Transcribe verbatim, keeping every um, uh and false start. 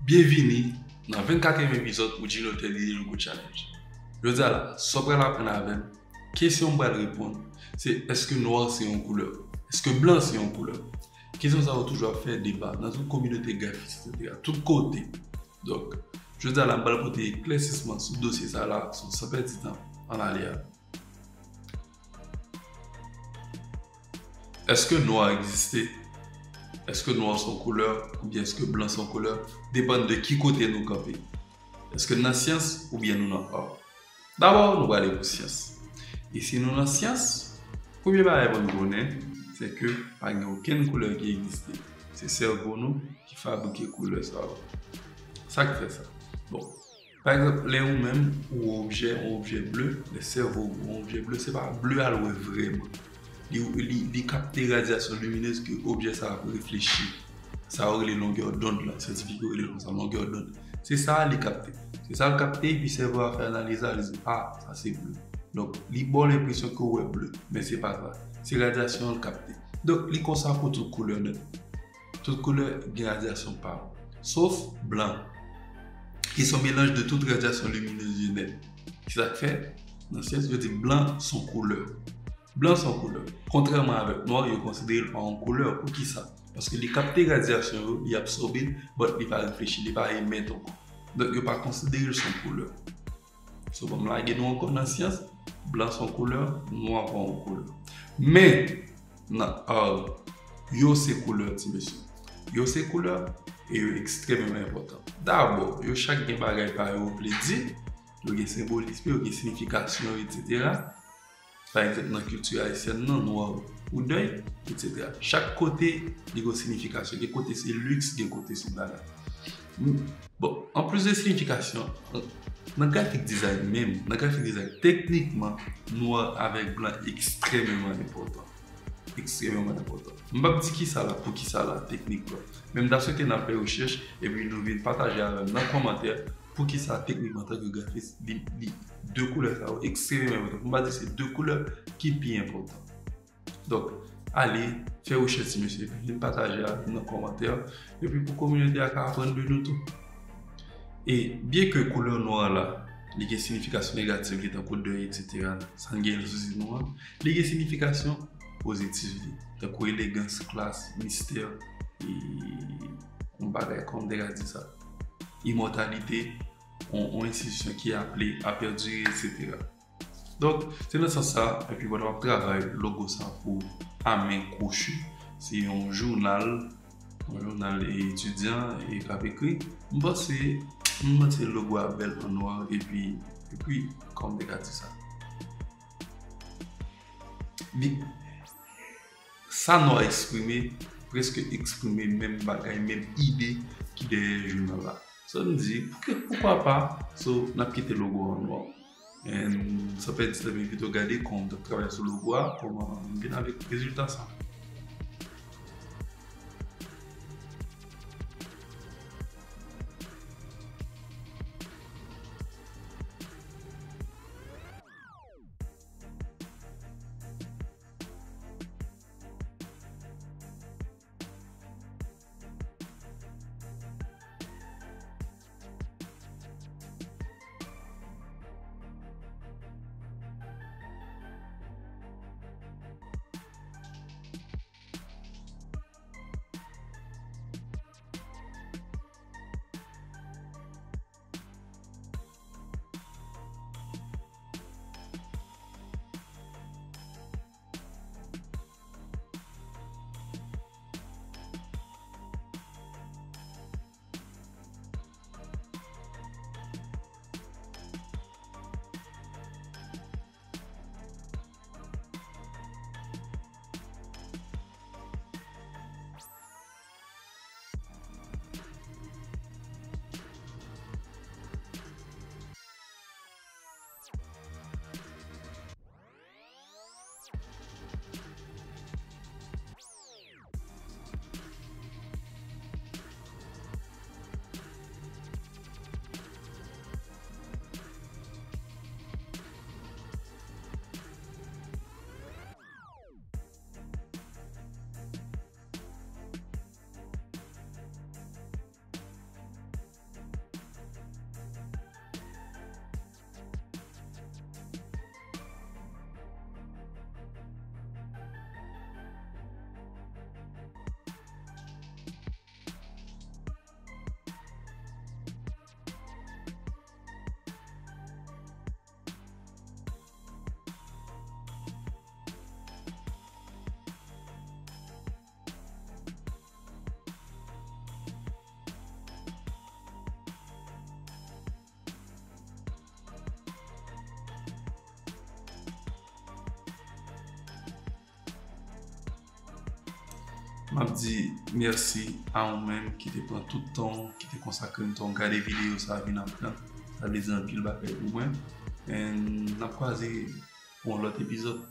Byenvini nan vennkatriyèm epizòd Woodjin Lotè Lide Logo Challenge. Jodi a la, sa w pral aprann avè m, kesyon m pral reponn, se èske nwa se yon koulè? Èske blan se yon koulè? Kesyon sa yo toujou ap fè deba nan tout kominote grafis, etsetera. Tout kote. Donk, jodi a la, m pral pote eklèsisman sou dosye sa la, sou san pèdi tan, ann ale a. Èske nwa egziste? Èske nwa se yon koulè? Oubyen èske blan se yon koulè? Depann de ki kote nou kanpe. Èske n nan syans oubyen nou nan ar? Dabò, nou prale pou syans. E si nou nan syans, premye bagay pou n konnen, se ke pa gen okenn koulè ki egziste. Se sèvo nou ki fabrike koulè sa yo. Sa k fè sa? Bon, pa egzanp, lè ou menm, ou wè objè, yon objè ble, lè sèvo ou wè yon objè ble, se pa ble a l wè vrèman. Li, li, li kapte radyasyon liminez ke objè sa a ap reflechi. Sa yo rele longè dond la, syantifik yo rele l konsa, longè dond. Se sa a li kapte. Se sa l kapte, epi sèvo a fè analiz la, li di, "Ah, sa se ble." Donk, li ba w lenpresyon ke w wè ble, men se pa sa. Se radyasyon an l kapte. Donk, li konsa pou tout koulè nèt. Tout koulè gen radyasyon pa yo. Sof blan, ki se yon melanj de tout radyasyon liminez yo nèt. Ki sa k fè, nan syans, yo di blan se yon koulè. Blan se yon koulè. Kontrèman avèk nwa, yo konsidere l pa yon koulè. Poukisa? Paske li kapte radyasyon yo, li absòbe l, but li pa reflechi, li pa emèt ankò. Donk, yo pa konsidere l se yon koulè. So, ban m lage nou ankò nan syans, blan se yon koulè, nwa pa yon koulè. Men, nan ar, yo se koulè, ti mesye. Yo se koulè, e yo ekstrèmeman enpòtan. Dabò, yo chak gen bagay pa yo yo vle di, yo gen senbolis, yo gen siyifikasyon, etsetera. Pa egzanp, nan kilti ayisyèn nan, nwa ou dèy, etsetera. Chak kote, li gen yon siyifikasyon. Gen kote se liks, gen kote se bagay. M, bon, anplis de siyifikasyon, nan grafik dizayn menm, nan grafik dizayn, teknikman, nwa avèk blan ekstrèmeman enpòtan. Ekstrèmeman enpòtan. M p ap di kisa la, poukisa la, teknikman. Men m ta swete n al fè rechèch, epi nou vin pataje avè m nan kòmantè, poukisa teknikman, antanke grafis, li, li, de koulè sa yo ekstrèmeman enpòtan. Pou m pa di se de koulè ki pi enpòtan. Donk, ale, fè rechèch ti mesye, epi vin pataje avè m nan kòmantè, epi pou kominote a ka aprann de nou tou. E byen ke koulè nwa la, li gen siyifikasyon negatif li, tankou dèy, etsetera, sa n gen l sou zye nou an, li gen siyifikasyon pozitif li, tankou elegans, klas, mistè, e yon bagay, kòman m te ka di sa, imòtalite, yon, yon enstitisyon ki aple a pèdire, etsetera. Donk, se nan sans sa, epi pandan m ap travay logo sa pou A Men Kwochi, se yon jounal, yon jounal etidyan e k ap ekri. M panse, m panse logo a bèl an nwa, epi, epi, kòman m te ka di sa? Li, sa nwa eksprime, prèske eksprime menm bagay, menm ide ki dèyè jounal la. So, m di, pouki, poukwa pa, so, n ap kite logo an nwa. And, san pèdi tan, m envite w gade kòman m t ap travay sou logo a, kòman m vin avèk rezilta sa. M ap di mèsi a ou menm ki te pran tout tan w, ki te konsakre m tan w gade videyo sa a vin aprann. Sa vle di anpil bagay pou mwen. And n ap kwaze pou yon lòt epizòd.